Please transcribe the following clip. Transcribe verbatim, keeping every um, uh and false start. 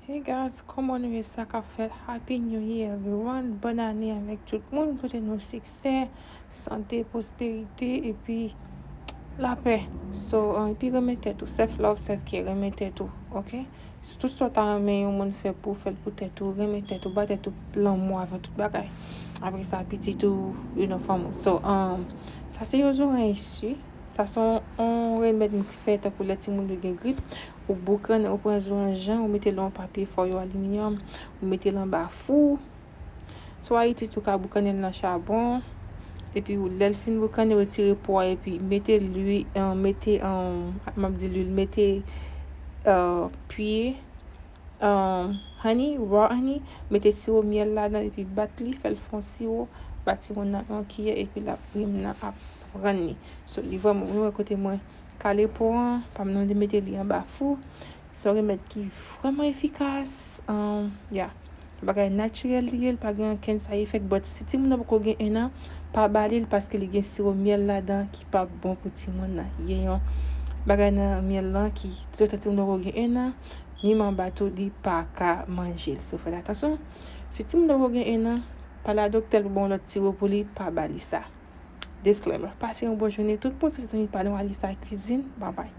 Hey guys, kòman nou ye? Sa k ap fèt? Happy New Year everyone. Bòn ane avèk tout moun. Kote nou siksè, sante, pwosperite epi lapè. So, uh, epi renmen tèt ou. Self love, self care, renmen tèt ou. Ok? So, tout sa w ta renmen yon moun fè pou w, fè l pou tèt ou. Renmen tèt ou, ba tèt ou lanmou avan tout bagay. Apre sa, pitit ou, you know, fanm ou. So, um, sa se yon zoranj isi. Sa se yon, yon remèd m fè tankou lè timoun yo gen grip. Ou boukannen, ou pran zoranj an, ou mete l nan yon papye fòy ou aliminyòm, ou mete l anba fou. Swa Ayiti tou ka boukannen l nan chabon. Epi ou, lè l fin boukannen, retire po a, epi mete lwi, eh, mete, eh, m ap di lwil, mete, eh, pye, eh, honey, raw honey, mete siwo myèl ladan, epi bat li, fè l fè yon siwo, ba timoun nan yon kiyè, epi l ap, rim nan ap rann li. So, li vrèman, mwen wè kote mwen kale po an, pa m nan de mete li anba fou. Se yon remèd ki vrèman efikas. Um, yeah. Bagay natirèl li ye, li pa gen okenn side effect, but si timoun nan poko gen en an, pa ba li l paske li gen siwo myèl ladan ki pa bon pou timoun nan. Gen yon bagay nan myèl lan ki, toutotan timoun nan poko gen en an, ni manba tou, li pa ka manje l. So, fè atansyon. Si timoun nan poko gen en an, pale a doktè l pou ba yon lòt siwo pou li, pa ba li sa. Disclaimer. Pase yon bon jounen tout moun, se zanmi pa nou Alisa Cuisine. Bye bye.